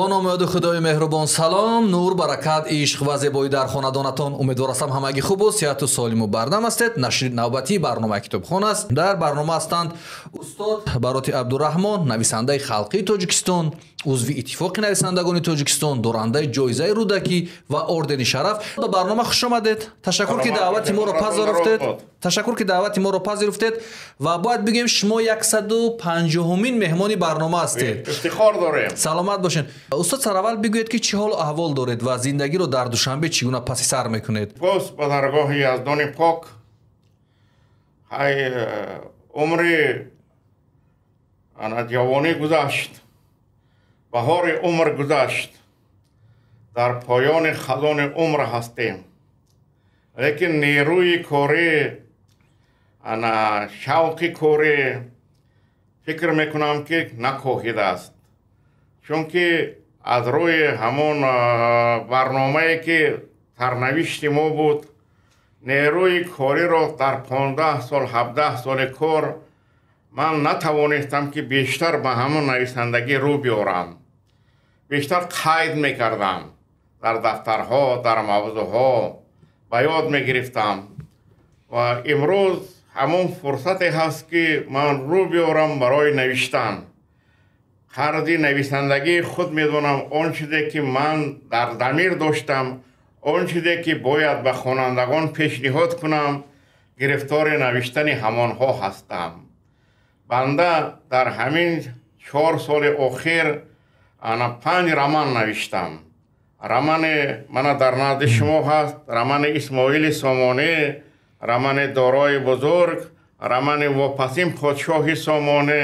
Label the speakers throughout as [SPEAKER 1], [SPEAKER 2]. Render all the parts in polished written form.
[SPEAKER 1] Бо номи ёди Худои меҳрубон салом, нур, баракат, ишқ ва зебоӣ дар хонадонатон. Умедворастам ҳамагӣ хубу сиҳату солиму бардам ҳастед. Нашри навбатии барномаи Китобхон аст. Дар барнома ҳастанд устод Бароти Абдураҳмон, нависандаи халқии Тоҷикистон, узви Иттифоқи нависандагони Тоҷикистон, дорандаи ҷоизаи Рӯдакӣ ва ордени Шараф. Ба барнома хуш омадед. Ташаккур, ки даъвати моро пазируфтед. Ташаккур, ки даъвати моро пазируфтед, ва бояд бигӯем, шумо 150-умин меҳмони барнома ҳастед.
[SPEAKER 2] Ифтихор дорем.
[SPEAKER 1] Саломат бошед, устод. Сараввал бигӯед, ки чӣ ҳолу аҳвол доред ва зиндагиро дар Душанбе чӣ гуна паси сар мекунед?
[SPEAKER 2] Боз ба даргоҳи Яздони пок. Ҳай, умри ана ҷавонӣ гузашт, баҳори умр гузашт, дар поёни хазони умр ҳастем, лекин нерӯи корӣ, ана шавқи корӣ, фикр мекунам, ки накоҳидааст, чунки аз рӯи ҳамон барномае, ки сарнавишти мо буд, нерӯи кориро дар 15 сол, 17 соли кор ман натавонистам, ки бештар ба ҳамон нависандагӣ рӯ биёрам. Бештар қайд мекардам дар дафтарҳо, дар мавзӯъҳо ба ёд мегирифтам ва имрӯз ҳамон фурсате ҳаст, ки ман рӯ биёрам барои навиштан. Қарзи нависандагии худ медонам, он чизе, ки ман дар замир доштам, он чизе, ки бояд ба хонандагон пешниҳод кунам, гирифтори навиштани ҳамонҳо ҳастам. Банда дар ҳамин 4 соли охир ана панҷ роман навиштам. Романи мана дар назди шумо ҳаст: романи Исмоили Сомонӣ, романи Дорои Бузург, романи Вопасин подшоҳи Сомонӣ,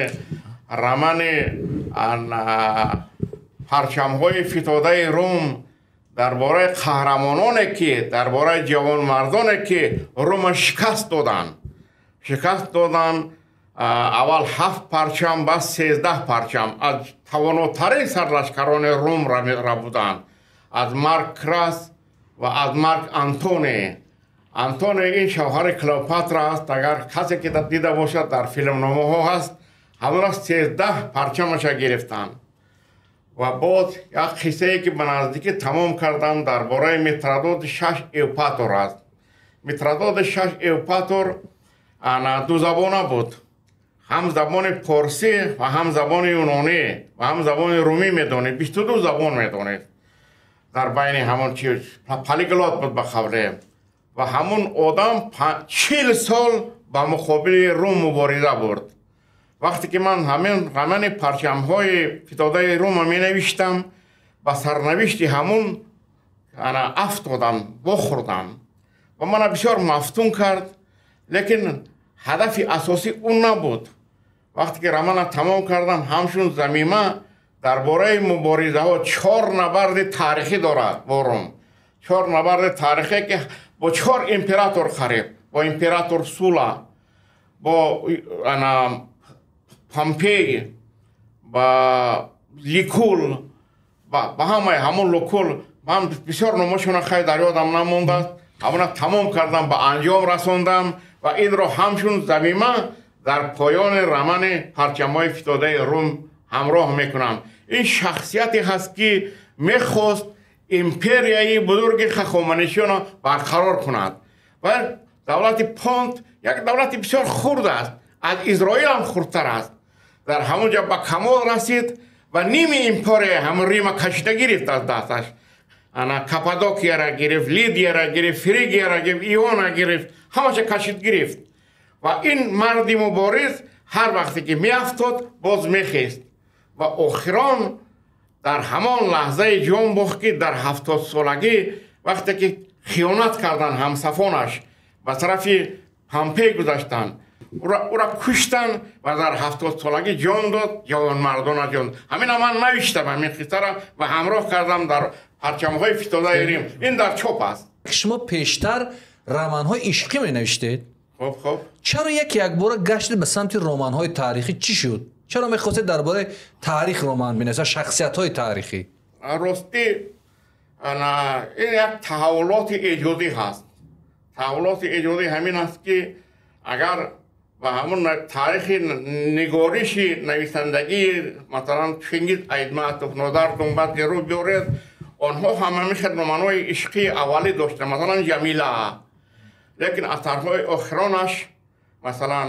[SPEAKER 2] романи Парчамҳои фитодаи Рум, дар бораи қаҳрамононе, ки дар бораи ҷавонмардоне, ки Рума шикаст доданд. Шикаст доданд аввал ҳафт парчам, баъд 13 парчам. Аз тавонотарин сарлашкарони Рум буданд, аз Марк Красс ва аз Марк Антони. Антони ин шавҳари Клеопатра аст, агар касе ки дида бошад, дар филмномаҳо ҳаст. Ҳамона 13 парчамаша гирифтанд. Ва боз як қиссае, ки ба наздикӣ тамом кардам, дар бораи Митрадоти Шаш Эвпатор аст. Митрадоти Шаш Эвпатор ана дузабона буд, ҳам забони порсӣ ва ҳам забони юнонӣ ва ҳам забони румӣ медонид, 22 забон медонид. Дар байни ҳамон чи полиглот буд ба қавле. Ва ҳамун одам 40 сол ба муқобили Рум мубориза бурд. Вақте ки ман ҳамин романи Парчамҳои фитодаи Рума менавиштам, ба сарнавишти ҳамун ана афтодам, вохӯрдам ва мана бисёр мафтун кард, лекин ҳадафи асосӣ ӯ набуд. Вақте ки романа тамом кардам, ҳамчун замима дар бораи муборизаҳо, чор набарди таърихӣ дорад бо Рум, чор набарди таърихе, ки бо чор император, қариб бо император Сула, бо ана Помпей, ба Ликул, ба ҳамаи ҳамон Лукул, ман бисёр номошона хай дар ёдам намондааст. Ҳамона тамом кардам, ба анҷом расондам ва инро ҳамчун замима дар поёни романи Парчамҳои фитодаи Рум ҳамроҳ мекунам. Ин шахсияте ҳаст, ки мехост империяи бузурги Хахоманишиёнро барқарор кунад ва давлати Понт як давлати бисёр хурд аст, аз Изроил ҳам хурдтар аст. Дар ҳамон ҷо ба камол расид ва ними империя ҳамон Рима кашида гирифт аз дасташ. Ана Каппадокияра гирифт, Лидияра гирифт, Фригияра гирифт, Иона гирифт, ҳамаша кашид гирифт. Ва ин марди мубориз ҳар вақте ки меафтод, боз мехест ва охирон дар ҳамон лаҳзаи ҷон бохт, ки дар 70-солагӣ, вақте ки хиёнат карданд, ҳамсафонаш ба тарафи Помпей гузаштанд, ӯра куштанд ва дар 70-солагӣ ҷон дод, ҷавонмардона ҷон. Ҳамина ман навиштам, ҳамин қиссара, ва ҳамроҳ кардам дар Парчамҳои фитодаи Рим. Ин дар чоп аст.
[SPEAKER 1] Шумо пештар романҳои ишқӣ менавиштед.
[SPEAKER 2] Хоб, хоб.
[SPEAKER 1] Чаро яке якбора гаштед ба самти романҳои таърихӣ? Чӣ шуд? Чаро мехостед дар бораи таърих роман бинависед, шахсиятҳои таърихӣ?
[SPEAKER 2] Ростӣ, ин як таҳаввулоти эҷодӣ ҳаст. Таҳаввулоти эҷодӣ ҳамин аст, ки агар ва ҳамон таърихи нигориши нависандагии масалан Чингиз Айтматов, Нодар Думбадзе рӯ биёред, онҳо ҳам ҳамин хел романҳои ишқии аввалӣ доштанд, масалан Ҷамила. Лекин асарҳои охиронаш, масалан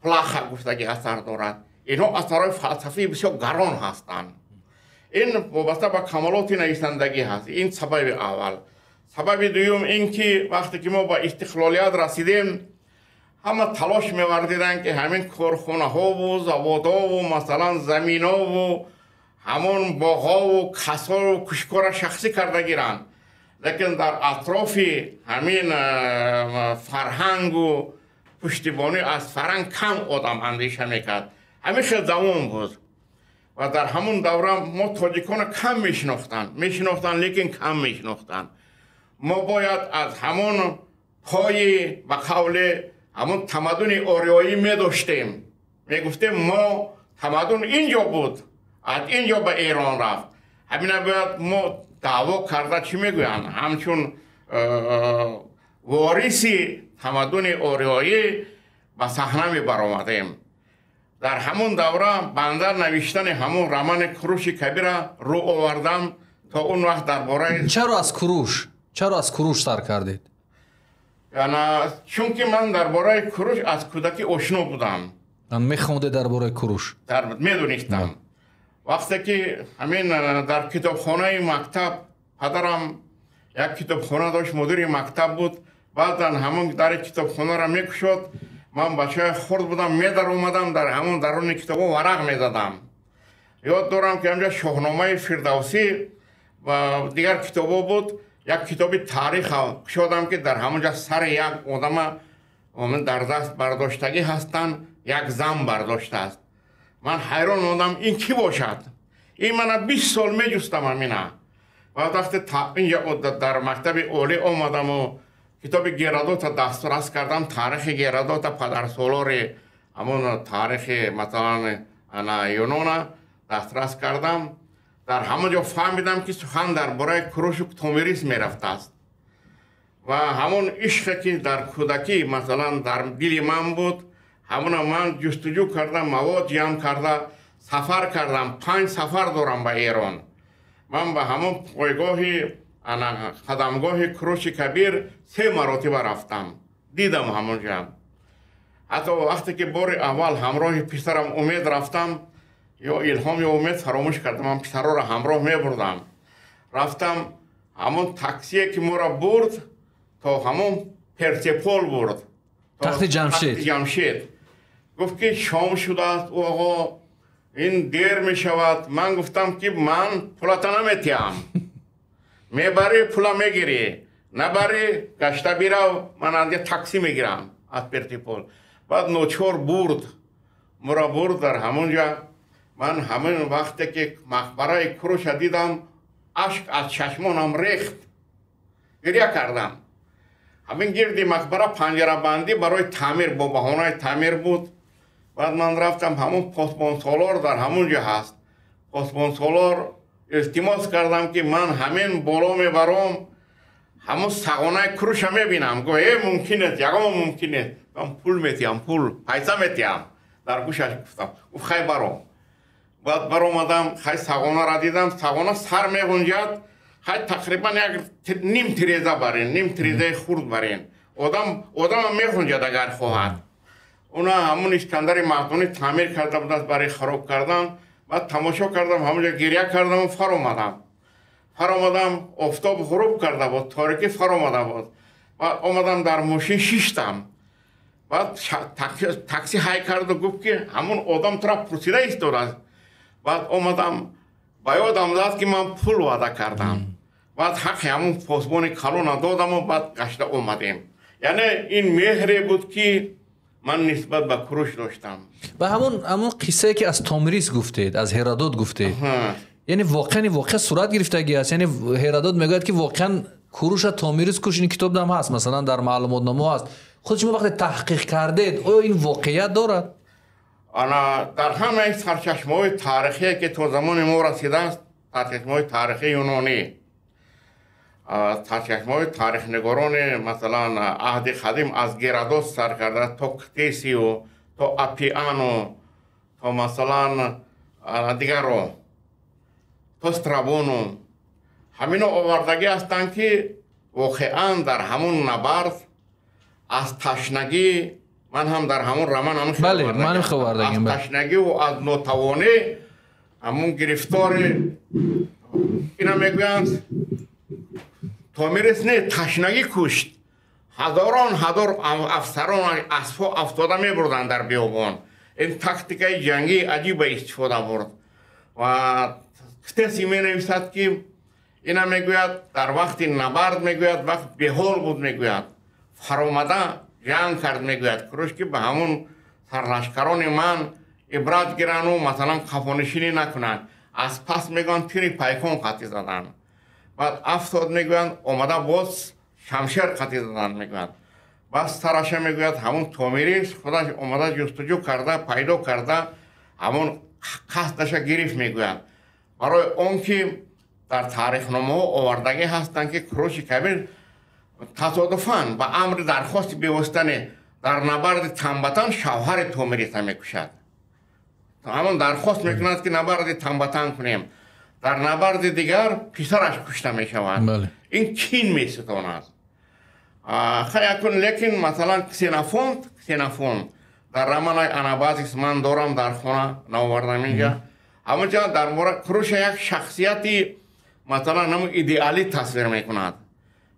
[SPEAKER 2] Плаха гуфтагӣ асар дорад. Инҳо асарҳои фалсафии бисёр гарон ҳастанд. Ин вобаста ба камолоти нависандагӣ ҳаст. Ин сабаби аввал. Сабаби дуюм ин ки вақте ки мо ба истиқлолият расидем, ҳама талош меварзиданд, ки ҳамин корхонаҳову заводову масалан заминову ҳамон боғову касову кушкора шахсӣ карда гиранд. Лекин дар атрофи ҳамин фарҳангу пуштибонӣ аз фарҳанг кам одам андеша мекард. Ҳамин хел замон буд ва дар ҳамон давра мо тоҷиконро кам мешинохтанд, мешинохтанд, лекин кам мешинохтанд. Мо бояд аз ҳамон пои ба қавле ҳамон тамаддуни ориёӣ медоштем. Мегуфтем, мо тамаддун инҷо буд, аз инҷо ба Эрон рафт. Ҳамина бояд мо даъво карда, чӣ мегӯянд, ҳамчун вориси тамаддуни ориёӣ ба саҳна мебаромадем. Дар ҳамон давра банда навиштани ҳамон романи Куруши Кабира рӯ овардам. То он вақт дар бораи
[SPEAKER 1] Чаро аз Куруш сар кардед?
[SPEAKER 2] Чунки ман дар бораи Куруш аз кӯдакӣ ошно будам.
[SPEAKER 1] Мехондед дар бораи Куруш?
[SPEAKER 2] Медонистам. Вақте ки ҳамин дар китобхонаи мактаб, падарам як китобхона дошт, мудири мактаб буд, баъдан ҳамон дари китобхонаро мекушод, ман бачаи хурд будам, медаромадам, дар ҳамон даруни китобҳо варақ мезадам. Ёд дорам, ки ҳамҷа Шоҳномаи Фирдавсӣ ва дигар китобҳо буд. Як китоби таъриха кушодам, ки дар ҳамон ҷа сари як одама дар даст бардоштагӣ ҳастанд, як зан бардоштааст. Ман ҳайрон мондам, ин кӣ бошад? Ин мана 20 сол меҷустам ҳамина. Баъд вақте инҷа дар мактаби олӣ омадаму китоби Геродота дастрас кардам, таърихи Геродота, падарсолори ҳамон таърихи масалан ана Юнона дастрас кардам, дар ҳамон ҷо фаҳмидам, ки сухан дар бораи Курушу Томирис мерафтааст. Ва ҳамон ишқе, ки дар кӯдакӣ масалан дар дили ман буд, ҳамона ман ҷустуҷӯ кардам, мавод ҷамъ карда сафар кардам. Панҷ сафар дорам ба Эрон. Ман ба ҳамон пойгоҳи ана қадамгоҳи Куруши Кабир се маротиба рафтам, дидам ҳамонҷа. Ҳатто вақте ки бори аввал ҳамроҳи писарам Умед рафтам, ё Илҳом, ё Умед, фаромӯш кардам, ман писарҳоро ҳамроҳ мебурдам, рафтам, ҳамон таксие, ки моро бурд, то ҳамон Персепол бурд.
[SPEAKER 1] Тахти Ҷамшед.
[SPEAKER 2] Ҷамшед. Гуфт, ки шом шудааст, оғо, ин дер мешавад. Ман гуфтам, ки ман пулата наметиҳам, мебарӣ, пула мегирӣ, набарӣ, гашта бирав, ман анҷа таксӣ мегирам аз Персепол. Баъд ночор бурд, моро бурд. Дар ҳамон ҷа ман ҳамин вақте ки мақбараи Куруша дидам, ашк аз чашмонам рехт, гиря кардам. Ҳамин гирди мақбара панҷарабандӣ барои таъмир, бо баҳонаи таъмир буд. Баъд ман рафтам, ҳамон посбонсолор дар ҳамон ҷо ҳаст, посбонсолор илтимос кардам, ки ман ҳамин боло мебаром, ҳамон сағонаи Куруша мебинам. Гуфт: «Э, мумкин нест, ягон мумкин нест». Ман пул метиҳам, пул, пайса метиҳам, дар гӯшаш гуфтам. Гуфт: «Хай, баром». Баъд баромадам, хай, сағонаро дидам. Сағона сар меғунҷад, хай, тақрибан як ним тиреза барин, ним тирезаи хурд барин, одам одамам меғунҷад, агар хоҳад. Уна ҳамун Искандари Мақдунӣ таъмир карда будааст барои хароб кардан. Баъд тамошо кардам, ҳамонҷо гиря кардаму фаромадам. Фаромадам, офтоб ғуруб карда буд, торикӣ фаромада буд. Баъд омадам, дар мошин шиштам. Баъд такси ҳай карду гуфт, ки ҳамун одам тура пурсида истодааст. Баъд омадам, ба ёдам зад, ки ман пул ваъда кардам. Баъд ҳаққи ҳамун посбони калона додаму баъд гашта омадем. Яъне ин меҳре буд, ки ман нисбат ба Куруш доштам.
[SPEAKER 1] Ва ҳамон қиссае, ки аз Томирис гуфтед, аз Ҳеродот гуфтед, яъне воқеан ин воқеа сурат гирифтагӣ аст? Яъне Ҳеродот мегӯяд, ки воқеан Куруша Томирис куш. Ин китоб дам ҳаст, масалан, дар маълумотномо ҳаст. Худ шумо вақте таҳқиқ кардед, оё ин воқеият дорад?
[SPEAKER 2] Ана дар ҳамаи сарчашмаҳои таърихие, ки то замони мо расидааст, сарчашмаҳои таърихии юнонӣ, сарчашмаҳои таърихнигорони масалан аҳди қадим, аз Геродот сар карда то Ктесию то Апиану, то масалан дигарро, то Страбону, ҳамино овардагӣ ҳастанд, ки воқеан дар ҳамун набард аз ташнагӣ, ман ҳам дар ҳамун роман
[SPEAKER 1] ҳамин
[SPEAKER 2] аз ташнагиву аз нотавонӣ ҳамун гирифтори ина мегӯянд, Томирис не, ташнагӣ кушт. Ҳазорон ҳазор афсарон аспҳо афтода мебурданд дар биёбон. Ин тактикаи ҷангии аҷиба истифода бурд. Ва Ктеси менависад, ки ина мегӯяд, дар вақти набард, мегӯяд, вақт беҳол буд, мегӯяд, фаромада ҷанг кард, мегӯяд Куруш, ки ба ҳамун сарлашкарони ман ибрат гирану масалан қафонишинӣ накунанд. Аз пас, мегӯянд, тири пайкон қатӣ заданд, баъд афтод, мегӯянд, омада боз шамшер қатӣ заданд, мегӯянд, бас сараша, мегӯяд, ҳамун Томирис худаш омада ҷустуҷӯ карда пайдо карда ҳамун қасдаша гирифт, мегӯяд. Барои он ки дар таърихномаҳо овардагӣ ҳастанд, ки Куруши Кабир тасодуфан ба амри дархости бевоситане дар набарди Танбатан шавҳари Томириса мекушад. Ҳамон дархост мекунад, ки набарди Танбатан кунем. Дар набарди дигар писараш кушта мешавад. Ин кин меситонад. Хай, акун лекин масалан Ксенофонт дар романаи Анабазис ман дорам дар хона, наовардам инҷа. Ҳамонҷа дар бораи Куруша як шахсияти масалан ҳамун идеалӣ тасвир мекунад,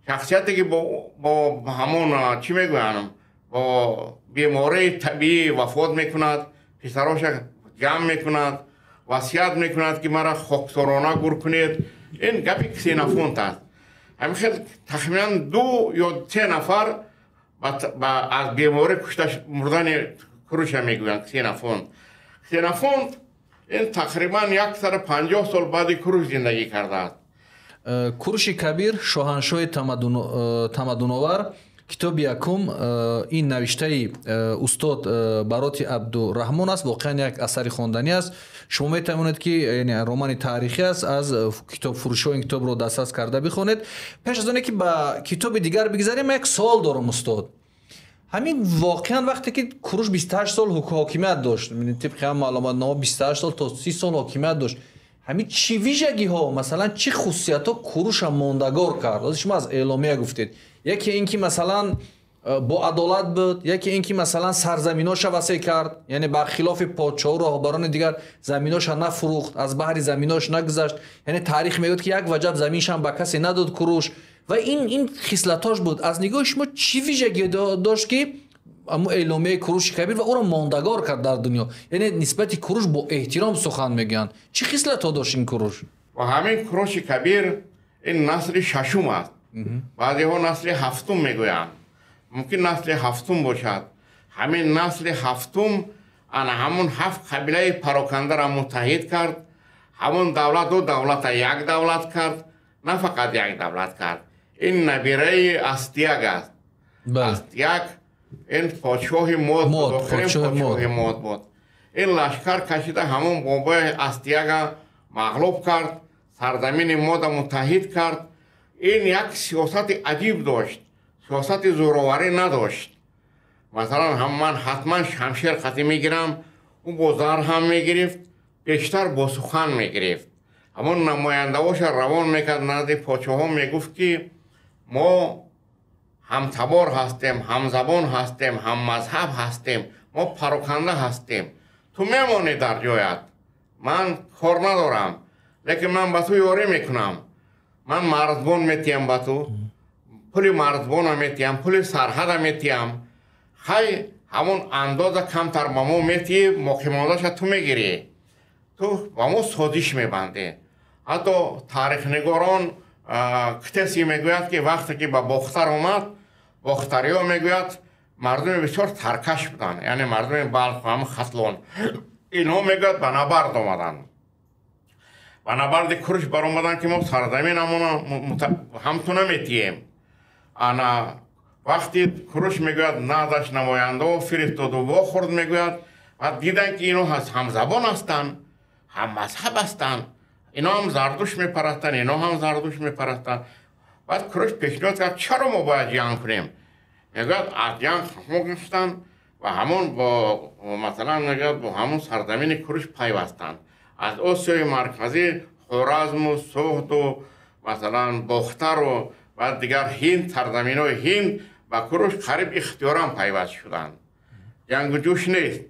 [SPEAKER 2] шахсияте ки бо ҳамон чӣ мегӯянд, бо бемории табиӣ вафот мекунад, писароша ҷамъ мекунад, васият мекунад, ки мара хоксорона гур кунед. Ин гапи Ксенофонт аст. Ҳамин хел тахминан ду ё се нафар аз беморӣ кушта мурдани Куруша мегӯянд Ксенофонт. Ксенофонт ин тақрибан 150 сол баъди Куруш зиндагӣ кардааст.
[SPEAKER 1] Куруши Кабир, шоҳаншоҳи тамаддуновар, китоби якум, ин навиштаи устод Бароти Абдураҳмон аст. Воқеан як асари хонданӣ аст. Шумо метавонед, ки романи таърихӣ аст, аз китобфурӯшиҳо ин китобро дастрас карда бихонед. Пеш аз оне ки ба китоби дигар бигзарем, як суол дорам, устод. Ҳамин воқеан вақте ки Куруш 28 сол ҳокимият дошт, тибқи ҳам маълумотнома 28 сол то 30 сол ҳокимият дошт, ҳамин чӣ вижагиҳо, масалан чӣ хусусиятҳо Куруша мондагор кард? Ҳозир шумо аз эъломия гуфтед. Яке ин ки масалан бо адолат буд, яке ин ки масалан сарзаминоша васеъ кард, яъне бар хилофи подшоҳу роҳбарони дигар заминоша нафурӯхт, аз баҳри заминош нагузашт. Яъне таърих мегӯяд, ки як ваҷаб заминшам ба касе надод Куруш. Ва ин хислатош буд. Аз нигоҳи шумо чӣ вижагӣ дошт, ки аммо эъломияи Куруши Кабир ва ӯро мондагор кард дар дунё? Яъне нисбати Куруш бо эҳтиром сухан мегӯянд. Чӣ хислатҳо дошт ин Куруш?
[SPEAKER 2] Ва ҳамин Куруши Кабир ин насли шашум аст. Баъзеҳо насли ҳафтум мегӯянд, мумкин насли ҳафтум бошад. Ҳамин насли ҳафтум ана ҳамун ҳафт қабилаи парокандаро муттаҳид кард, ҳамун давлат ду давлата як давлат кард. На фақат як давлат кард, ин набираи Астияг аст. Астияг ин подшоҳи Мод буд, охирин подшоҳи Мод буд. Ин лашкар кашида ҳамон бобои Астияга мағлуб кард, сарзамини Мода муттаҳид кард. Ин як сиёсати аҷиб дошт, сиёсати зӯроварӣ надошт. Масалан, ман ҳатман шамшер қатӣ мегирам, ӯ бо зар ҳам мегирифт, бештар бо сухан мегирифт. Ҳамон намояндаҳоша равон мекард назди подшоҳон, мегуфт, ки мо ҳамтабор ҳастем, ҳамзабон ҳастем, ҳаммазҳаб ҳастем, мо пароканда ҳастем. Ту мемонӣ дар ҷоят, ман кор надорам, лекин ман ба ту ёрӣ мекунам. Ман марзбон метиҳам ба ту, пули марзбона метиҳам, пули сарҳада метиҳам. Хай, ҳамон андоза камтар ба мо метиҳӣ, боқимондаша ту мегирӣ, ту ба мо созиш мебандӣ. Ҳатто таърихнигорон Ктеси мегӯяд, ки вақте ки ба Бохтар омад, бохтариҳо, мегӯяд, мардуми бисёр таркаш буданд, яъне мардуми Балх, ҳам Хатлон. Инҳо, мегӯяд, ба набард омаданд, ба набарди Куруш баромаданд, ки мо сарзаминамона ҳам ту наметиҳем. Ана вақти Куруш, мегӯяд, наздаш намояндаҳо фиристоду вохӯрд, мегӯяд, ва диданд, ки ино ҳамзабон ҳастанд, ҳаммазҳаб ҳастанд, ино ҳам Зардуш мепарастанд, ино ҳам Зардуш мепарастанд. Баъд Куруш пешниҳод кард, чаро мо бояд ҷанг кунем? Мегӯяд, аз ҷанг мо гирифтанд. ва ҳамон бо масалан мегӯяд бо ҳамон сарзамини Куруш пайвастанд. Аз Осиёи Марказӣ Хоразму Суғду масалан Бохтару ва дигар Ҳинд, сарзаминҳои Ҳинд ба Куруш қариб ихтиёран пайваст шуданд. Ҷангу ҷӯш нест,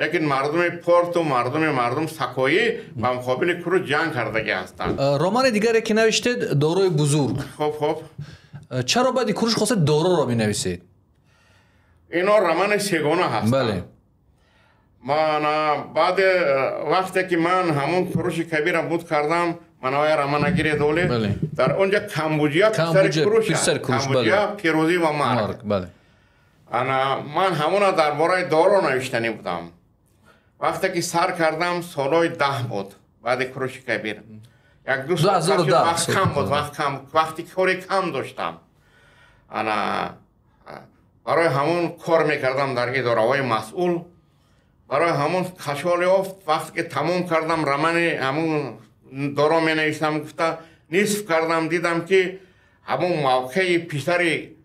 [SPEAKER 2] лекин мардуми Порту мардум Сакоӣ ба муқобили Куруш ҷанг кардагӣ ҳастанд.
[SPEAKER 1] Романи дигаре ки навиштед Дорои бузург.
[SPEAKER 2] Хоб хоб.
[SPEAKER 1] Чаро баъди Куруш хостед Дороро бинависед?
[SPEAKER 2] Ино романи сегона ҳастанд.
[SPEAKER 1] Бале.
[SPEAKER 2] Ман баъд вақте ки ман ҳамон Куруши Кабирро буд кардам, ман оя романа гиред оле, дар онҷа Камбуҷия писари Куруш аст. Камбуҷия, пирӯзӣ ва марг. Ана ман ҳамона дар бораи Доро навиштанӣ будам. Вақте ки сар кардам, солҳои 10 буд баъди Куруши Кабир. Як ду сол вақт кам буд, вақти кори кам доштам. Ана барои ҳамон кор мекардам дар идораҳои масъул. Барои ҳамон кашол ёфт, вақте ки тамом кардам романи ҳамон Доро менависам гуфта, нисф кардам, дидам ки ҳамон мавқеи писари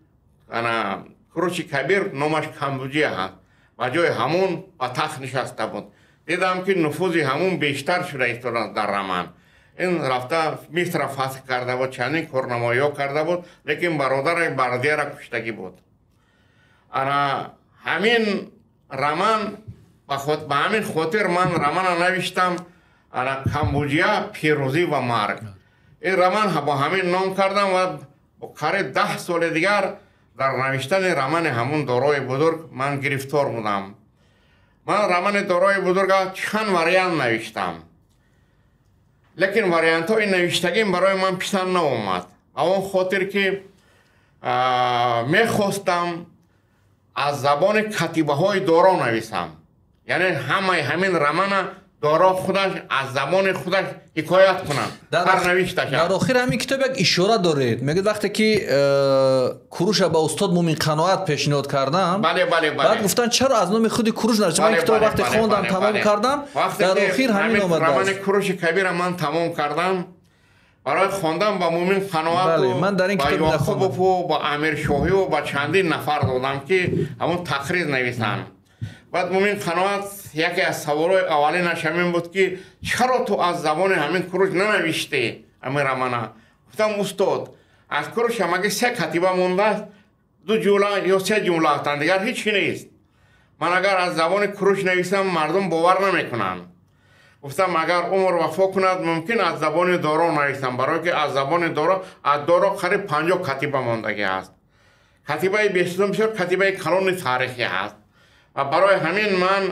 [SPEAKER 2] ана Куруши Кабир номаш Камбуҷия ҳаст, ба ҷои ҳамон ба тахт нишаста буд. Дидам ки нуфузи ҳамон бештар шуда истодааст дар роман. Ин рафта Мисрро фатҳ карда буд, чандин корнамоиҳо карда буд, лекин бародари Бардияро куштагӣ буд. Ана ҳамин роман ба ҳамин хотир ман романа навиштам, ана Камбуҷия, пирӯзӣ ва марг. Ин роман бо ҳамин ном кардам ва қариб 10 соли дигар дар навиштани романи ҳамон Дорои бузург ман гирифтор будам. Ман романи Дорои бузурга чанд вариант навиштам, лекин вариантҳои навиштагим барои ман писанд наомад. Ба он хотир ки мехостам аз забони катибаҳои Доро нависам. Яъне ҳамаи ҳамин романа Доро худаш аз забони худаш ҳикоят кунад, сарнавишташа.
[SPEAKER 1] Дар охир ҳамин китоб як ишора доред. Мегӯяд вақте ки Куруша ба устод Мумин Қаноат пешниҳод кардам, баъд гуфтанд чаро аз номи худи Куруш навиштам. Ман китоб вақте хондам, тамом кардам, дар охир ҳамин омадааст.
[SPEAKER 2] Романи Куруши Кабира ман тамом кардам, барои хондан ба Мумин Қаноату ба Ёқубову ба Амиршоҳиву ба чандин нафар додам ки ҳамон тақриз нависанд. Баъд Мумин Қаноат яке аз саволҳои аввалинаш ҳамин буд ки чаро ту аз забони ҳамин Куруш нанавиштӣ ҳамин романа? Гуфтам устод, аз Куруш ҳамагӣ 3 катиба мондааст, 2 ҷумла ё 3 ҷумла ҳастанд, дигар ҳеҷ чи нест. Ман агар аз забони Куруш нависам, мардум бовар намекунанд. Гуфтам агар умр вафо кунад, мумкин аз забони Доро нависам, барое ки аз забони Доро, аз Доро қариб 50 катиба мондагӣ ҳаст. Катибаи бесутун бисёр катибаи калони таърихӣ ҳаст. Ва барои ҳамин ман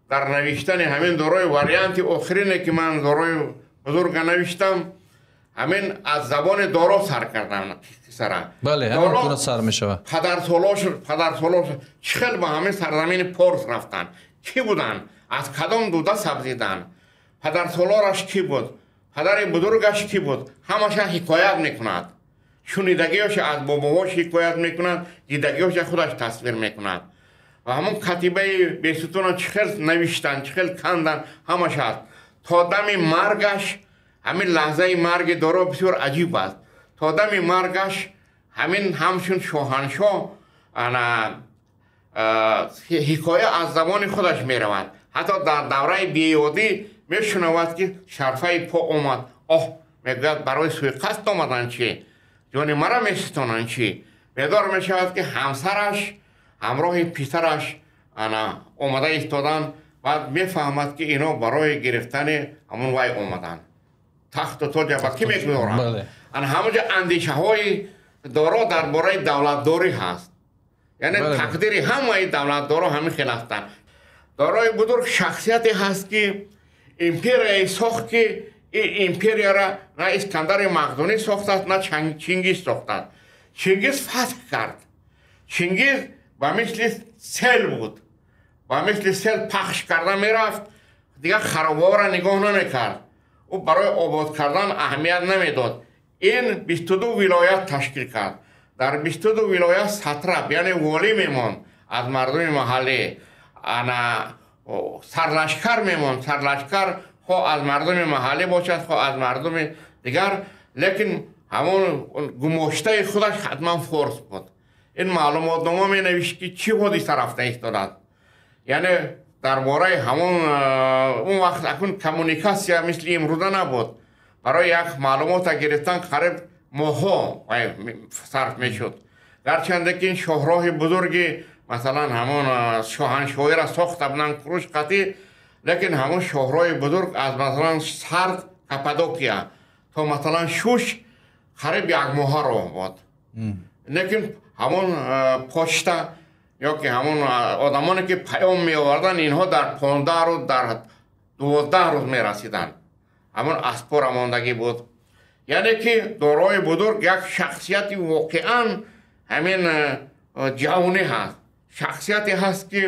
[SPEAKER 2] дар навиштани ҳамин Дорои варианти охирине ки ман Дорои бузурга навиштам, ҳамин аз забони Доро сар кардам қиссара.
[SPEAKER 1] Бале, ҳамин гуна сар мешавад.
[SPEAKER 2] Падарсолош чӣ хел ба ҳамин сарзамини Порс рафтанд, кӣ буданд, аз кадом дуда сабзиданд, падарсолораш кӣ буд, падари бузургаш кӣ буд, ҳамаша ҳикоят мекунад. Шунидагиёша аз бобоҳош ҳикоят мекунад, дидагиёша худаш тасвир мекунад. Ва ҳамон катибаи бесутуна чӣ хел навиштанд, чӣ хел канданд, ҳамаш аст. То дами маргаш, ҳамин лаҳзаи марги Доро бисёр аҷиб аст. То дами маргаш ҳамин ҳамчун шоҳаншоҳ ана ҳикоя аз забони худаш меравад. Ҳатто дар давраи беёдӣ мешунавад ки шарфаи по омад. Оҳ, мегӯяд барои суиқасд омаданд чӣ? Ҷони мара меситонанд чӣ? Бедор мешавад ки ҳамсараш ҳамроҳи писараш ана омада истоданд. Баъд мефаҳмад ки ино барои гирифтани ҳамон вай омаданд. Тахту тоҷа ба кӣ мегузоранд? Ана ҳамонҷо андешаҳои Доро дар бораи давлатдорӣ ҳаст. Яъне тақдири ҳамаи давлатдоро ҳамин хел ҳастанд. Дорои бузург шахсияте ҳаст ки империяе сохт ки ин империяра на Искандари Мақдунӣ сохтааст, на Чингиз сохтааст. Чингиз фатҳ кард. Чингиз ба мисли сел буд, ба мисли сел пахш карда мерафт, дигар харобаҳоро нигоҳ намекард. Ӯ барои обод кардан аҳамият намедод. Ин 22 вилоят ташкил кард. Дар 22 вилоят сатрап, яъне волӣ мемонд аз мардуми маҳаллӣ, ана сарлашкар мемонд. Сарлашкар хо аз мардуми маҳаллӣ бошад, хо аз мардуми дигар, лекин ҳамон гумоштаи худаш ҳатман форс буд. Ин маълумотнома менавишт ки чӣ ҳодиса рафта истодааст. Яъне дар бораи ҳамон он вақт акун коммуникатсия мисли имрӯза набуд. Барои як маълумота гирифтан қариб моҳҳо сарф мешуд. Гарчанде ки ин шоҳроҳи бузурги масалан ҳамон шоҳаншоҳиро сохта буданд Куруш қатӣ, лекин ҳамон шоҳроҳи бузург аз масалан Сард Каппадокия то масалан Шуш қариб як моҳа роҳ буд. Лекин ҳамон почта ё ки ҳамон одамоне ки паём меоварданд, инҳо дар 15 рӯз, дар 12 рӯз мерасиданд. Ҳамон аспора мондагӣ буд. Яъне ки Дорои бузург як шахсияти воқеан ҳамин ҷавонӣ ҳаст, шахсияте ҳаст ки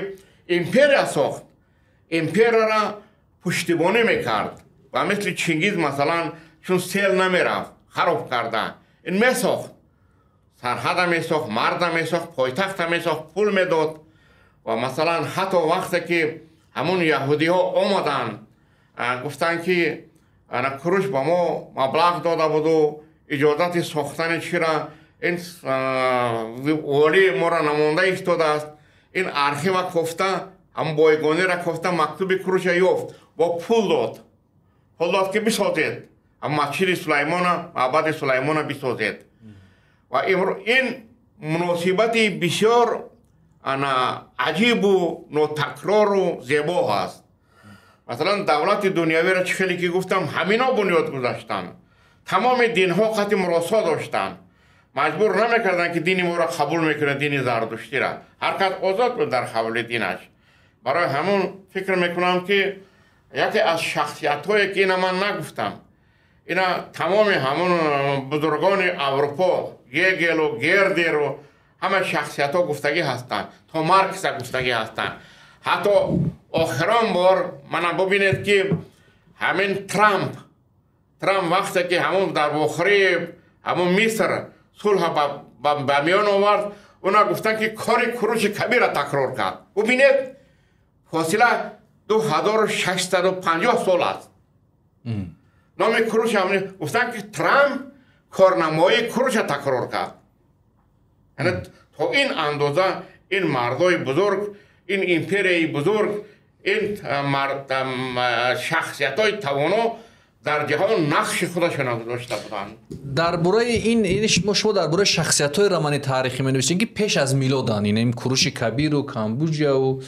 [SPEAKER 2] империя сохт, империяра пуштибонӣ мекард ва мисли Чингиз масалан чун сел намерафт хароб карда, ин месохт, сарҳада месохт, марда месохт, пойтахта месохт, пул медод. Ва масалан ҳатто вақте ки ҳамон яҳудиҳо омаданд, гуфтанд ки Куруш ба мо маблағ дода буду иҷозати сохтани чира ин волии моро намонда истодааст. Ин архива кофта, ҳамон бойгониро кофта, мактуби Куруша ёфт, бо пул дод, пул дод ки бисозед ҳам масҷиди Сулаймона, маъбади Сулаймона бисозед. Ва ин муносибати бисёр ана аҷибу нотакрору зебо ҳаст. Масалан давлати дунявиро чӣ хеле ки гуфтам, ҳамино бунёд гузаштанд. Тамоми динҳо қати муросо доштанд, маҷбур намекарданд ки дини моро қабул мекунад, дини зардуштира. Ҳар кас озод буд дар қабули динаш. Барои ҳамон фикр мекунам ки яке аз шахсиятҳое ки ина ман нагуфтам, ина тамоми ҳамон бузургони Аврупо, Гегелу Гердеру ҳама шахсиятҳо гуфтагӣ ҳастанд, то Маркса гуфтагӣ ҳастанд. Ҳатто охирон бор мана бубинед ки ҳамин Трамп вақте ки ҳамон дар бохирии ҳамон Миср сулҳ ба миён овард, уна гуфтанд ки кори Куруши Кабирро такрор кард. Бубинед, фосила 2650 сол аст. Номи Куруш гуфтанд ки Трамп корнамоии Куруша такрор кард. Яъне то ин андоза ин мардои бузург, ин империяи бузург, ин шахсиятҳои тавоно дар ҷаҳон нақши худашонро гузошта буданд.
[SPEAKER 1] Дар бораи ин шумо дар бораи шахсиятҳои романи таърихӣ менависед ки пеш аз милоданд, ин Куруши Кабиру, Камбуҷияву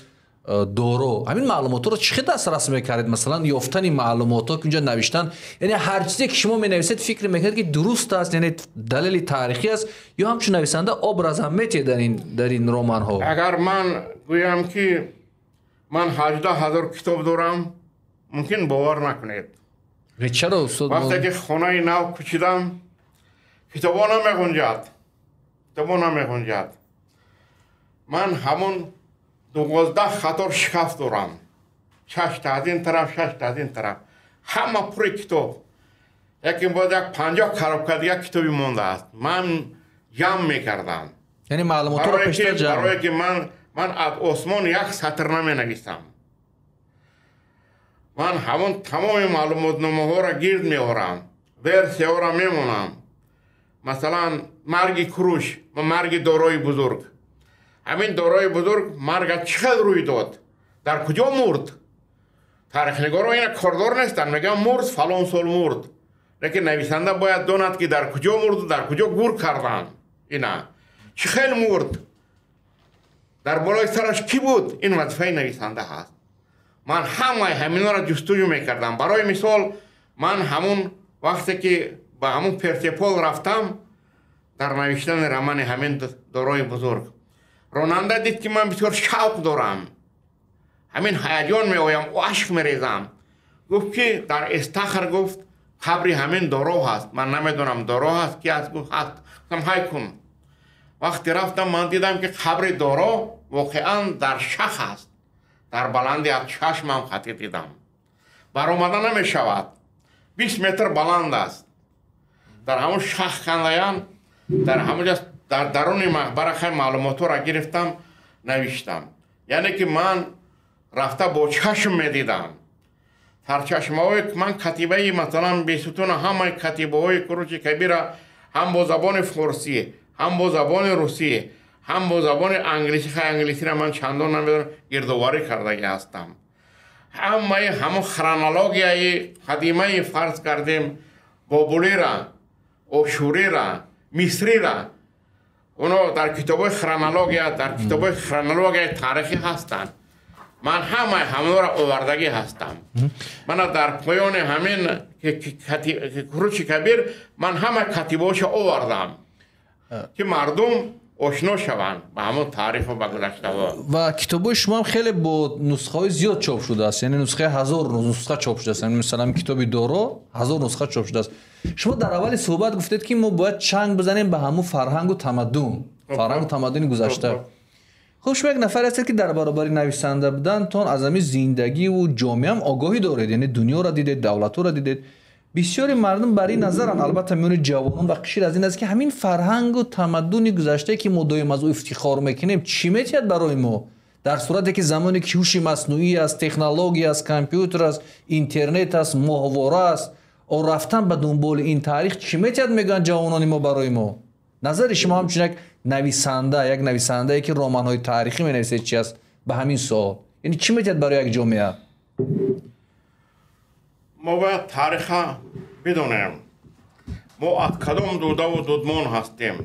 [SPEAKER 1] Доро. Ҳамин маълумотҳоро чӣ хел дастрас мекардед? Масалан ёфтани маълумотҳо ки унҷа навиштанд, яъне ҳар чизе ки шумо менависед фикр мекунед ки дуруст аст, яъне далели таърихӣ аст, ё ҳамчун нависанда образ ҳам метиҳед дар ин романҳо?
[SPEAKER 2] Агар ман гӯям ки ман 18,000 китоб дорам, мумкин бовар накунед.
[SPEAKER 1] Чаро устод?
[SPEAKER 2] Вақте ки хонаи нав кӯчидам, китобҳо намеғунҷад, китобҳо намеғунҷад. Ман ҳамон 12 қатор шкаф дорам, 6 та аз ин тараф, 6 та аз ин тараф, ҳама пури китоб. Якин боз як 50 коробка дигар китоби мондааст. Ман ҷамъ мекардам.
[SPEAKER 1] Яъне маълумотҳоро пештар ҷамъ.
[SPEAKER 2] Барое ки ман аз осмон як сатр наменависам. Ман ҳамон тамоми маълумотномаҳоро гирд меорам, версияҳоро мемонам. Масалан марги Куруш ва марги Дорои бузург. Ҳамин Дорои бузург марга чӣ хел рӯй дод, дар куҷо мурд? Таърихнигорон ина кордор нестанд, мегӯянд мурд фалон сол мурд, лекин нависанда бояд донад ки дар куҷо мурду дар куҷо гур карданд, ина чӣ хел мурд, дар болои сараш кӣ буд. Ин вазифаи нависанда ҳаст. Ман ҳамаи ҳаминҳоро ҷустуҷӯ мекардам. Барои мисол ман ҳамон вақте ки ба ҳамон Персепол рафтам дар навиштани романи ҳамин Дорои бузург, ронанда дид ки ман бисёр шавқ дорам, ҳамин ҳаяҷон меоям, ашк мерезам. Гуфт ки дар Эстахр, гуфт, қабри ҳамин Доро ҳаст. Ман намедонам Доро ҳаст ки ҳаст. Гуфт ҳаст. Гуфтам ҳай кун. Вақте рафтам ман дидам ки қабри Доро воқеан дар шах аст, дар баланди аз чашмам хатӣ дидам, баромада намешавад, 20 метр баланд аст. Дар ҳамон шах кандаян, дар ҳамон ҷо дар даруни мақбара хай маълумотҳоро гирифтам, навиштам. Яъне ки ман рафта бо чашм медидам. Сарчашмаҳои ман катибаи масалан Бесутуна, ҳамаи катибаҳои Куруши Кабира ҳам бо забони форсӣ, ҳам бо забони русӣ, Ҳам бо забони англисӣ, англисиро ман чандон намедонам, гирдоварӣ кардагӣ ҳастам. Ҳамаи ҳамон хронологияи қадимаи фарз кардем бобулира, ошурира, мисрира, оно дар китобҳои хронология, дар китобҳои хронологияи таърихӣ ҳастанд. Ман ҳамаи ҳамонро овардагӣ ҳастам. Мана дар поёни ҳамин Куруши Кабир ман ҳама катибҳоша овардам, ки мардум ошно шаванд ба ҳамон таъриху ба гузаштаҳо.
[SPEAKER 1] Ва китобҳои шумо ҳам хеле бо нусхаҳои зиёд чоп шудааст, яъне нусхаи 1000 нусха чоп шудааст. Масалан, китоби Доро 1000 нусха чоп шудааст. Шумо дар аввали суҳбат гуфтед, ки мо бояд чанг бизанем ба ҳамун фарҳангу тамаддун, фарҳангу тамаддуни гузашта. Хуб, шумо як нафаре ҳастед, ки дар баробари нависанда будантон аз ҳамин зиндагиву ҷомеа ҳам огоҳӣ доред, яъне дунёро дидед, давлатҳоро дидед. Бисёри мардум бар ин назаранд, албатта миёни ҷавонон ва қишр аз ин аст, ки ҳамин фарҳангу тамаддуни гузаштае, ки мо доим аз ӯ ифтихор мекунем, чӣ метиҳад барои мо? Дар сурате ки замоне ки ҳуши маснуӣ аст, технология аст, компютер аст, интернет аст, моҳвора аст, рафтан ба дунболи ин таърих чӣ метиҳад, мегӯянд ҷавонони мо барои мо. Назари шумо ҳамчун як нависанда, як нависандае, ки романҳои таърихӣ менависед, чи аст ба ҳамин суол? Яъне чӣ метиҳад барои як ҷомеа?
[SPEAKER 2] Мо бояд таъриха бидонем. Мо аз кадом дудаву дудмон ҳастем,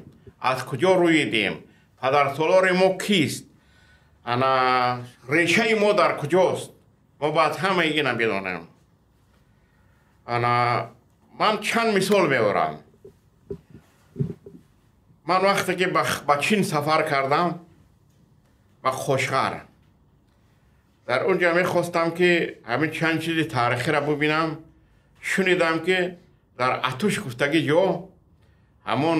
[SPEAKER 2] аз куҷо рӯидем, падарсолори мо кист, ана решаи мо дар куҷост. Мо бояд ҳамаи ина бидонем. Ана ман чанд мисол меорам. Ман вақте ки ба Чин сафар кардам, ба Қошғар, дар он ҷо мехостам, ки ҳамин чанд чизи таърихиро бубинам. Шунидам, ки дар Атуш гуфтагӣ ҷо ҳамон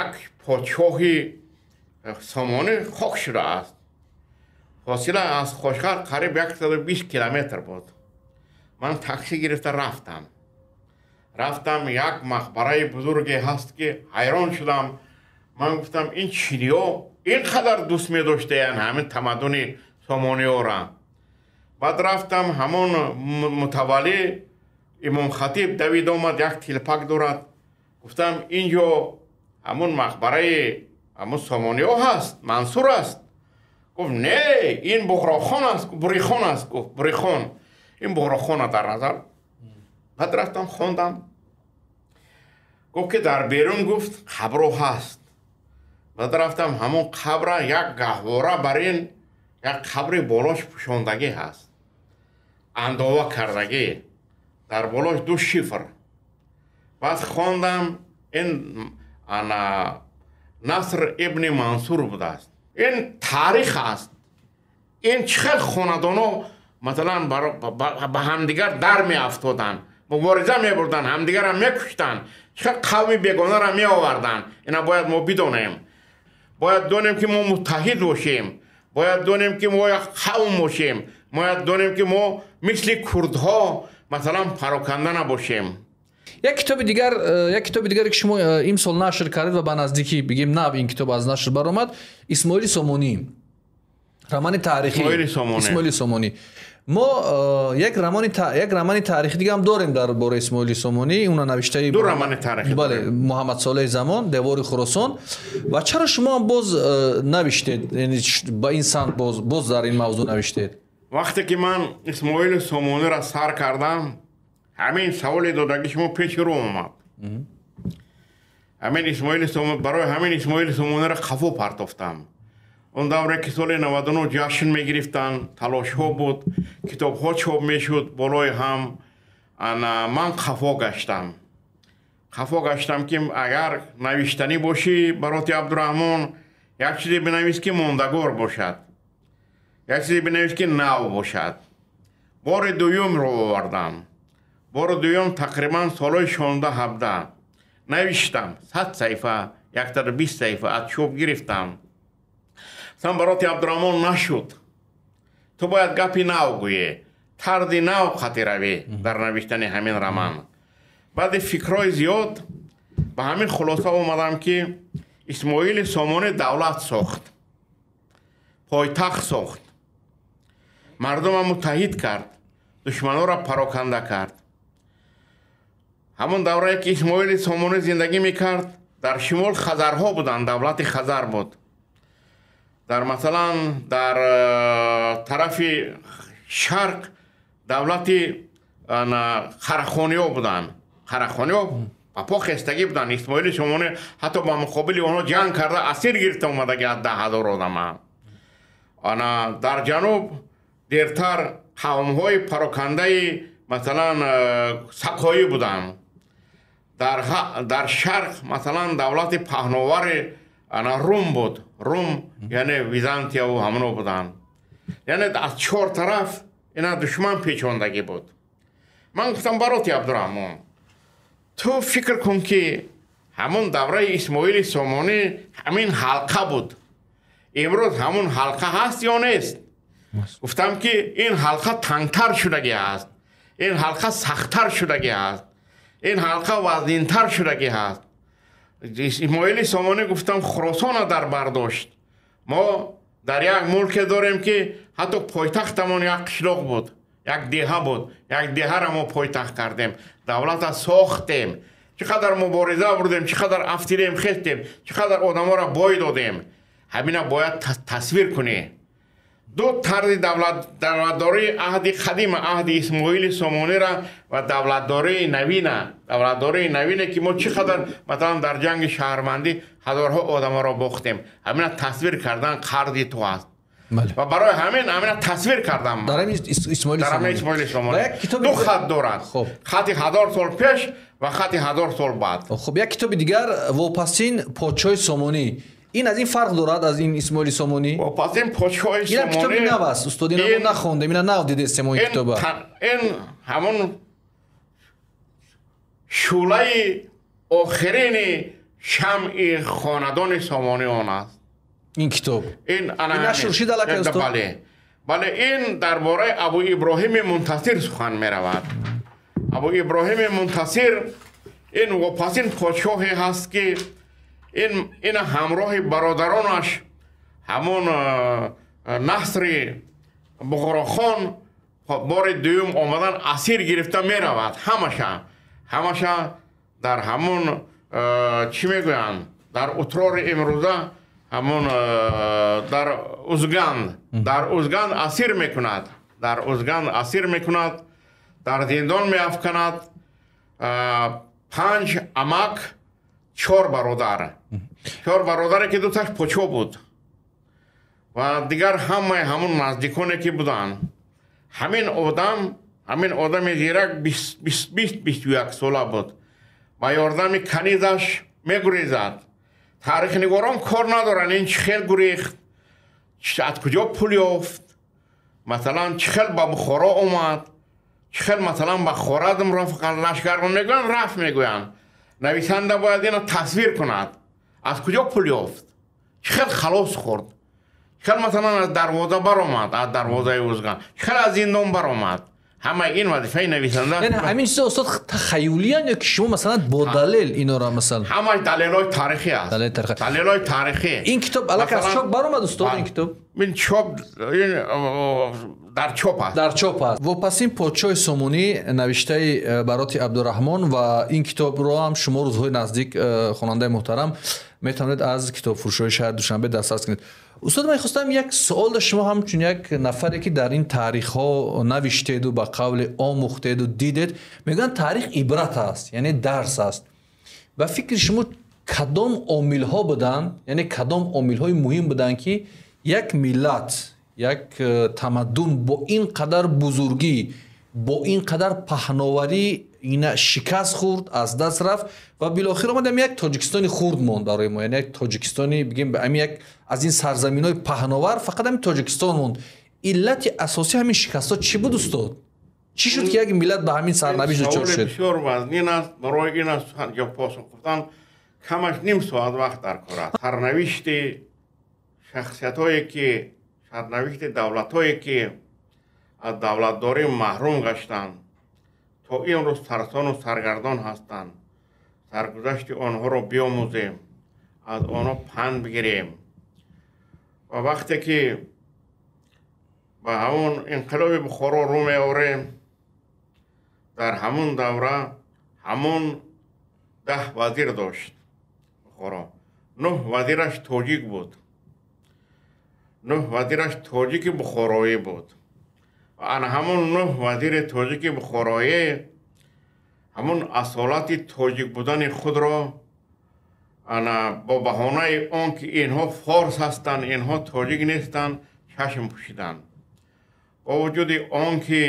[SPEAKER 2] як подшоҳи Сомонӣ хок шудааст. Фосила аз Қошғар қариб 120 километр буд. Ман такси гирифта рафтам. Рафтам, як мақбараи бузурге ҳаст, ки ҳайрон шудам. Ман гуфтам, ин чиниҳо ин қадар дӯст медоштаянд ҳамин тамаддуни сомониёра. Баъд рафтам, ҳамон мутаваллӣ имомхатиб давид омад, як тилпак дорад. Гуфтам, ин ҷо ҳамон мақбараи ҳамон сомониҳо ҳаст, Мансур аст. Гуфт, не, ин Буғрохон аст, Бурихон аст. Гуфт, Бурихон, ин Буғрохона дар назар. Баъд рафтам, хондам. Гуфт, ки дар берун, гуфт, қабро ҳаст. Баъд рафтам, ҳамон қабра як гаҳвора бар ин як қабри болош пӯшондагӣ ҳаст, андова кардагӣ, дар болош ду шифр. Баъд хондам, ин ана Наср ибни Мансур будааст. Ин таърих аст. Ин чӣ хел хонадоно масалан ба ҳамдигар дар меафтоданд, мубориза мебурданд, ҳамдигарро мекуштанд, чӣ хел қавми бегонаро меоварданд. Ина бояд мо бидонем. Бояд донем, ки мо муттаҳид бошем, бояд донем, ки мо як қавм бошем, бояд донем, ки мо мисли курдҳо масалан пароканда набошем.
[SPEAKER 1] Як китоби дигаре, ки шумо имсол нашр кардед ва ба наздикӣ, бигем, нав ин китоб аз нашр баромад, Исмоили Сомонӣ, романи таърихӣ. Исмоили Сомонӣ. Мо як романи таърихӣ дига ҳам дорем дар бораи Исмоили Сомонӣ, уна навиштаи
[SPEAKER 2] ду романи таърихӣ.
[SPEAKER 1] Бале, Муҳаммадсолеҳи Замон, Девори Хуросон. Ва чаро шумо ҳам боз навиштед, яъне ба ин самт боз дар ин мавзӯъ навиштед?
[SPEAKER 2] Вақте ки ман Исмоили Сомониро сар кардам, ҳамин саволи додагӣ шумо пеши рӯ омад. Ҳамин Исмоили Сомонӣ, барои ҳамин Исмоили Сомониро қафо партофтам. Он давре ки соли 99 ҷашн мегирифтанд, талошҳо буд, китобҳо чоп мешуд болои ҳам. Ана ман қафо гаштам, қафо гаштам, ки агар навиштанӣ бошӣ, бароти Абдураҳмон, як чизе бинавис, ки мондагор бошад, як чизе бинавис, ки нав бошад. Бори дуюмро овардам. Бори дуюм тақрибан солҳои 16-17 навиштам, 100 саҳифа, 120 саҳифа аз чоп гирифтам. Гуфтам, бароти Абдураҳмон, нашуд, ту бояд гапи нав гӯӣ, тарзи нав хати равӣ дар навиштани ҳамин роман. Баъди фикрҳои зиёд ба ҳамин хулоса омадам, ки Исмоили Сомонӣ давлат сохт, пойтахт сохт, мардумро муттаҳид кард, душманонро пароканда кард. Ҳамон даврае ки Исмоили Сомонӣ зиндагӣ мекард, дар шимол хазарҳо буданд, давлати Хазар буд. Дар масалан дар тарафи шарқ давлати қарахониҳо буданд. Қарахониҳо ба по хестагӣ буданд. Исмоили Сомонӣ ҳатто ба муқобили онҳо ҷанг карда асир гирифта омадаги аз 10,000 одама. Ана дар ҷануб дертар қавмҳои парокандаи масалан сақоӣ буданд. Дар шарқ масалан давлати паҳновари ана Рум буд. Рум яъне Византияву ҳамоно буданд. Яъне аз чор тараф ина душман печондагӣ буд. Ман гуфтам бароти Абдураҳмон, ту фикр кун ки ҳамон давраи Исмоили Сомонӣ ҳамин ҳалқа буд. Имрӯз ҳамон ҳалқа ҳаст ё нест? Гуфтам ки ин ҳалқа тангтар шудагӣ аст, ин ҳалқа сахттар шудагӣ аст, ин ҳалқа вазнинтар шудагӣ аст. Исмоили Сомонӣ гуфтам Хуросона дар бар дошт. Мо дар як мулке дорем ки ҳатто пойтахтамон як қишлоқ буд, як деҳа буд, як деҳаро мо пойтахт кардем, давлата сохтем, чӣ қадар мубориза бурдем, чӣ қадар афтидем, хестем, чӣ қадар одаморо бой додем. Ҳамина бояд тасвир кунӣ. Ду тарзи давлатдории аҳди қадима, аҳди Исмоили Сомониро ва давлатдории навина, давлатдории навине ки мо чӣ қадар масалан дар ҷанги шаҳрвандӣ ҳазорҳо одаморо бохтем, ҳамина тасвир кардан қарзи ту аст. Ва барои ҳамин ҳамина тасвир кардам.
[SPEAKER 1] Дар ҳамин Исмоили
[SPEAKER 2] Сомонӣ ду хат дорад, хати 1000 сол пеш ва хати 1000 сол баъд.
[SPEAKER 1] Хуб, як китоби дигар Вопасин подшоҳи Сомонӣ. Ин аз ин фарқ дорад аз ин Исмоили Сомонӣ?
[SPEAKER 2] Вопасин подшоҳи Сомонӣ.
[SPEAKER 1] Ин китоби нав аст, устод, ина мо нахондем, ина нав дидестем ин китоба.
[SPEAKER 2] Ин ҳамон шӯълаи охирини шамъи хонадони Сомониён аст.
[SPEAKER 1] Ин китоб.
[SPEAKER 2] Ин ана
[SPEAKER 1] нашр шуд аллакай устод?
[SPEAKER 2] Бале. Бале, ин дар бораи Абу Иброҳими Мунтасир сухан меравад. Абу Иброҳими Мунтасир ин вопасин подшоҳе ҳаст ки ин ҳамроҳи бародаронаш ҳамон Насри Буғрохон бори дуюм омадан асир гирифта меравад. Ҳамаша дар ҳамон чӣ мегӯянд, дар утрори имрӯза ҳамон дар Узганд, дар Узганд асир мекунад, дар Узганд асир мекунад, дар зиндон меафканад. 5 амак, 4 бародар, 4 бародаре ки дуташ почо буд ва дигар ҳамаи ҳамон наздиконе ки буданд. Ҳамин одами зирак 20-21 сола буд. Ба ёрдами канизаш мегурезад. Таърихнигорон кор надоранд ин чӣ хел гурехт, аз куҷо пул ёфт, масалан чӣ хел ба Бухоро омад, чӣ хел масалан ба Хоразм рафт. Лашкарон мегӯянд, рафт мегӯянд. Нависанда бояд ина тасвир кунад, аз куҷо пул ёфт, чӣ хел халос хӯрд, чӣ хел масалан аз дарвоза баромад, аз дарвозаи Узган, чӣ хел аз зиндон баромад. Ҳамаи ин вазифаи нависанда.
[SPEAKER 1] Яъне ҳамин чизо устод тахаюлиян ё ки шумо масалан бо далел инора масалан?
[SPEAKER 2] Ҳамааш далелҳои таърихӣ аст. Далелҳои таърихӣ.
[SPEAKER 1] Ин китоб аллакай аз чоп баромад устод? Ин китоб?
[SPEAKER 2] Ин чоп дар чоп аст.
[SPEAKER 1] Дар чоп аст. Вопасин подшоҳи Сомонӣ навиштаи Бароти Абдураҳмон ва ин китобро ҳам шумо рӯзҳои наздик хонандаи муҳтарам метавонед аз китобфурӯшҳои шаҳри Душанбе дастрас кунед. Устод, ман хостам як суол дошт шумо ҳамчун як нафаре ки дар ин таърихҳо навиштеду ба қавли омӯхтеду дидед, мегӯянд таърих ибрат аст, яъне дарс аст. Ба фикри шумо кадом омилҳо буданд, яъне кадом омилҳои муҳим буданд ки як миллат, як тамаддун бо ин қадар бузургӣ, бо ин қадар паҳноварӣ ина шикаст хӯрд, аз даст рафт ва билохир омадам як Тоҷикистони хурд монд барои мо, яъне як Тоҷикистони бигем ҳамин як аз ин сарзаминҳои паҳновар фақат ҳамин Тоҷикистон монд. Иллати асосии ҳамин шикастҳо чӣ буд устод? Чӣ шуд ки як миллат ба ҳамин сарнавишт дучор шуд?
[SPEAKER 2] Бисёр вазнин аст. Барои ин аст ҷо посух гуфтан камаш ним соат вақт дар кор аст. Сарнавишти шахсиятҳое ки, сарнавишти давлатҳое ки аз давлатдорӣ маҳрум гаштанд, то имрӯз сарсону саргардон ҳастанд, саргузашти онҳоро биомӯзем, аз онҳо панд бигирем. Ва вақте ки ба ҳамон инқилоби Бухоро рӯ меорем, дар ҳамон давра ҳамон 10 вазир дошт Бухоро, 9 вазираш тоҷик буд. 9 вазираш тоҷики бухороӣ буд. Ва ана ҳамон 9 вазири тоҷики бухороӣ ҳамон асолати тоҷик будани худро ана бо баҳонаи он ки инҳо форс ҳастанд, инҳо тоҷик нестанд, чашм пӯшиданд. Бо вуҷуди он ки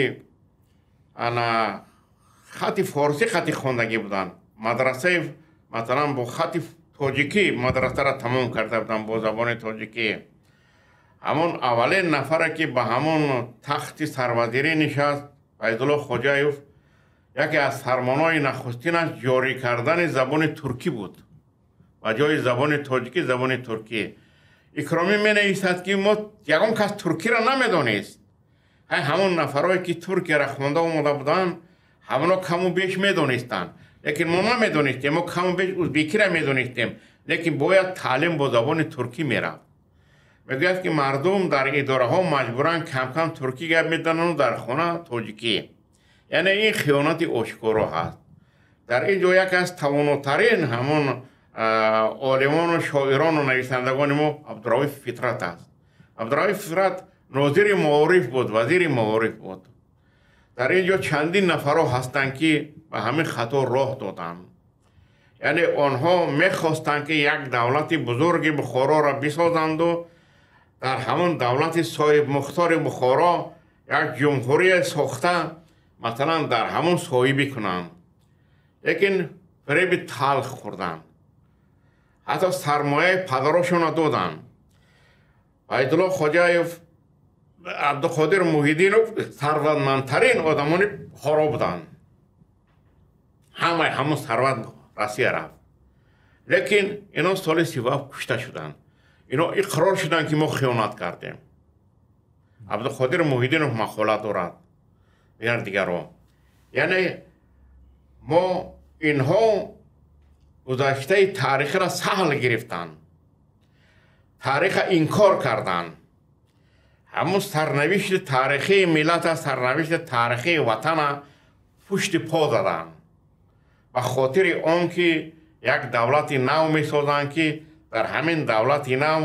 [SPEAKER 2] ана хати форсӣ хати хондагӣ буданд, мадрасаи масалан бо хати тоҷикӣ мадрасаро тамом карда буданд бо забони тоҷикӣ. Ҳамон аввалин нафаре ки ба ҳамон тахти сарвазирӣ нишаст, Файзулло Хоҷаев, яке аз фармонҳои нахустинаш ҷорӣ кардани забони туркӣ буд. Ба ҷои забони тоҷикӣ забони туркӣ. Икромӣ менависад ки мо ягон кас туркиро намедонист. Ҳамон нафарое ки туркияро хонда омода буданд, ҳамоно каму беш медонистанд. Лекин мо намедонистем, мо каму беш узбекиро медонистем, лекин бояд таълим бо забони туркӣ мерафт. Мегӯяд ки мардум дар идораҳо маҷбуран кам-кам туркӣ гап мезананд, дар хона тоҷикӣ. Яъне ин хиёнати ошкоро ҳаст. Дар ин ҷо яке аз тавонотарин ҳамон олимону шоирону нависандагони мо Абдурауф Фитрат аст. Абдурауф Фитрат нозири маориф буд, вазири маориф буд. Дар ин ҷо чандин нафарҳо ҳастанд ки ба ҳамин хато роҳ доданд. Яъне онҳо мехостанд ки як давлати бузурги Бухороро бисозанду дар ҳамон давлати соҳибмухтори Бухоро як ҷумҳурие сохта, масалан дар ҳамон соҳибӣ кунанд. Лекин фиреби талх хӯрданд. Ҳатто сармояи падарошонро доданд. Файзулло Хоҷаев, Абдуқодир Муҳиддинов сарватмандтарин одамони Бухоро буданд. Ҳамаи ҳамон сарват Россия рафт. Лекин ино соли 37 кушта шуданд. Ино иқрор шуданд ки мо хиёнат кардем. Абдуқодир Муҳиддинов мақола дорад, дигар дигарро. Яъне мо инҳо гузаштаи таърихиро саҳл гирифтанд, таъриха инкор карданд. Ҳамон сарнавишти таърихии миллата, сарнавишти таърихии ватана пушти по заданд. Ба хотири он ки як давлати нав месозанд ки дар ҳамин давлати нав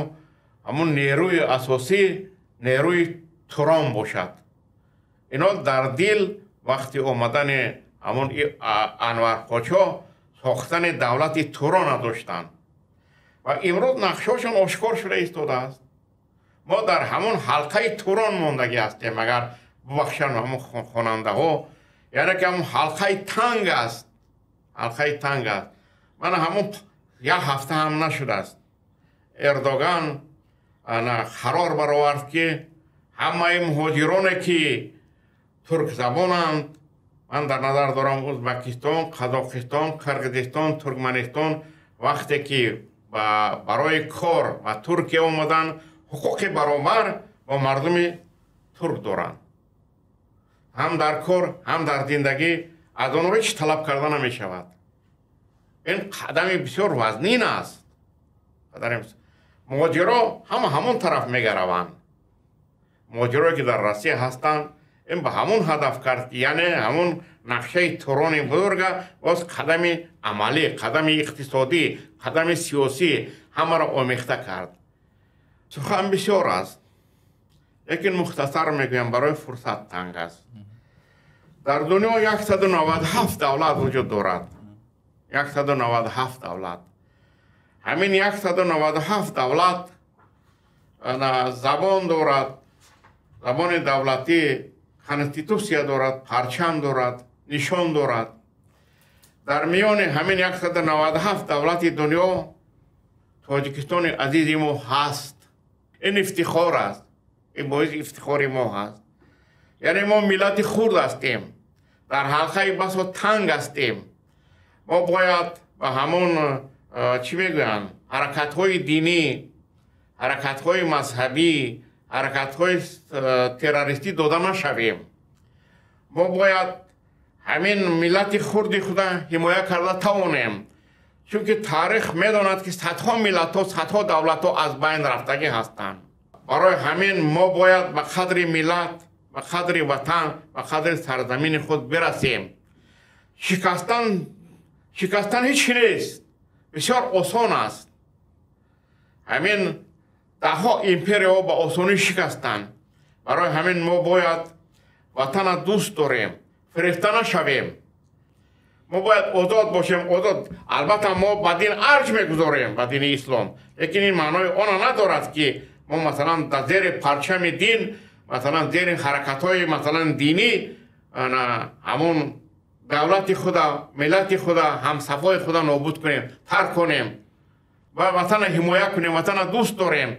[SPEAKER 2] ҳамон нерӯи асосӣ нерӯи Турон бошад. Ино дар дил вақти омадани ҳамон Анвар Подшоҳ сохтани давлати Турона доштанд. Ва имрӯз нақшҳошон ошкор шуда истодааст. Мо дар ҳамон ҳалқаи Турон мондагӣ ҳастем, агар бубахшанд ҳамон хонандаҳо, яъне ки ҳамон ҳалқаи танг аст, ҳалқаи танг аст. Мана ҳамон як ҳафта ҳам нашудааст, Эрдоган ана қарор баровард ки ҳамаи муҳоҷироне ки туркзабонанд, ман дар назар дорам Узбекистон, Қазоқистон, Қирғизистон, Туркманистон, вақте ки барои кор ба Туркия омаданд, ҳуқуқи баробар бо мардуми турк доранд. Ҳам дар кор, ҳам дар зиндагӣ аз онҳо ҳеҷ талаб карда намешавад. Ин қадами бисёр вазнин аст. Муҳоҷиро ҳама ҳамон тараф мегараванд. Муҳоҷирое ки дар Россия ҳастанд, ин ба ҳамон ҳадаф кард, яъне ҳамон нақшаи Турони бузурга боз қадами амалӣ, қадами иқтисодӣ, қадами сиёсӣ ҳамаро омехта кард. Сухан бисёр аст, лекин мухтасар мегӯям, барои фурсат танг аст. Дар дунё 197 давлат вуҷуд дорад. 197 давлат. Ҳамин 197 давлат забон дорад, забони давлатӣ, конститутсия дорад, парчам дорад, нишон дорад. Дар миёни ҳамин 197 давлати дунё Тоҷикистони азизи мо ҳаст. Ин ифтихор аст, ин боиси ифтихори мо ҳаст. Яъне мо миллати хурд ҳастем, дар ҳалқаи басо танг ҳастем. Мо бояд ба ҳамон чӣ мегӯянд, ҳаракатҳои динӣ, ҳаракатҳои мазҳабӣ, ҳаракатҳои террористӣ дода нашавем. Мо бояд ҳамин миллати хурди худа ҳимоя карда тавонем, чунки таърих медонад ки садҳо миллатҳо, садҳо давлатҳо аз байн рафтагӣ ҳастанд. Барои ҳамин мо бояд ба қадри миллат, ба қадри ватан, ба қадри сарзамини худ бирасем. Шикастан ҳеҷ нест, бисёр осон аст. Ҳамин Даҳҳо империяҳо ба осонӣ шикастанд. Барои ҳамин мо бояд ватана дӯст дорем, фирефта нашавем. Мо бояд озод бошем, озод. Албатта мо ба дин арҷ мегузорем, ба дини ислом, лекин ин маънои она надорад, ки мо масалан дар зери парчами дин, масалан зери ҳаракатҳои масалан динӣ ҳамон давлати худа, миллати худа, ҳамсафои худа нобуд кунем, тарк кунем ва ватана ҳимоя кунем, ватана дӯст дорем.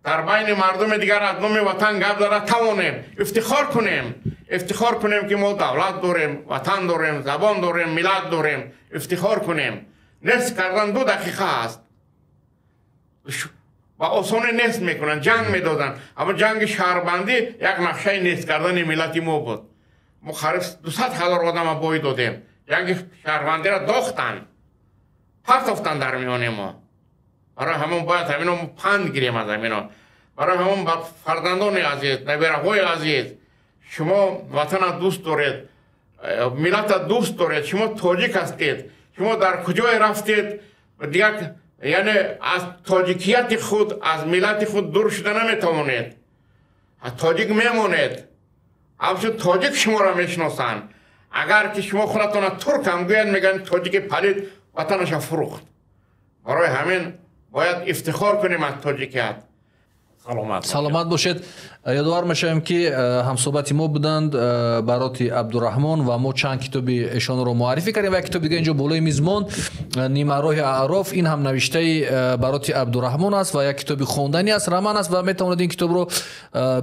[SPEAKER 2] Дар байни мардуми дигар аз номи ватан гап зада тавонем, ифтихор кунем, ифтихор кунем, ки мо давлат дорем, ватан дорем, забон дорем, миллат дорем, ифтихор кунем. Нест кардан 2 дақиқа аст, ба осонӣ нест мекунанд, ҷанг медоданд. Аммо ҷанги шаҳрбандӣ як нақшаи нест кардани миллати мо буд. Мо қариб 200 ҳазор одама бой додем. Ҷанги шаҳрбандиро дохтанд, партофтанд дар миёни мо. Барои ҳамон бояд ҳамино мо панд гирем аз ҳамино. Барои ҳамон ба фарзандони азиз, набираҳои азиз, шумо ватана дӯст доред, миллата дӯст доред, шумо тоҷик ҳастед, шумо дар куҷое рафтед, дигар яъне аз тоҷикияти худ, аз миллати худ дур шуда наметавонед. Тоҷик мемонед, ҳамчун тоҷик шуморо мешиносанд. Агар ки шумо худатона турк ҳам гӯянд, мегӯянд тоҷики палид ватанаша фурӯхт. Барои ҳамин бояд ифтихор кунем аз тоҷикият.
[SPEAKER 1] Саломат бошед. Ёдовар мешавем, ки ҳамсӯҳбати мо буданд Бароти Абдураҳмон ва мо чанд китоби эшонро муаррифӣ кардем ва як китоби дигар инҷо болои миз монд, Нимароҳи аъроф. Ин ҳам навиштаи Бароти Абдураҳмон аст ва як китоби хонданӣ аст, роман аст ва метавонед ин китобро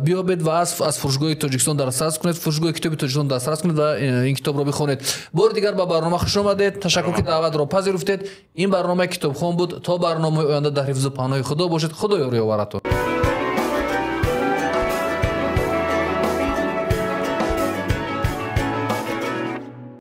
[SPEAKER 1] биёбед ва аз фурӯшгоҳи Тоҷикистон дастрас кунед, фурӯшгоҳи китоби Тоҷикистон дастрас кунед ва ин китобро бихонед. Бори дигар ба барнома хуш омадед. Ташаккур, ки даъватро пазируфтед. Ин барномаи Китобхон буд. То барномаи оянда дар ҳифзу паноҳи Худо бошед. Худо ёру ёваратон.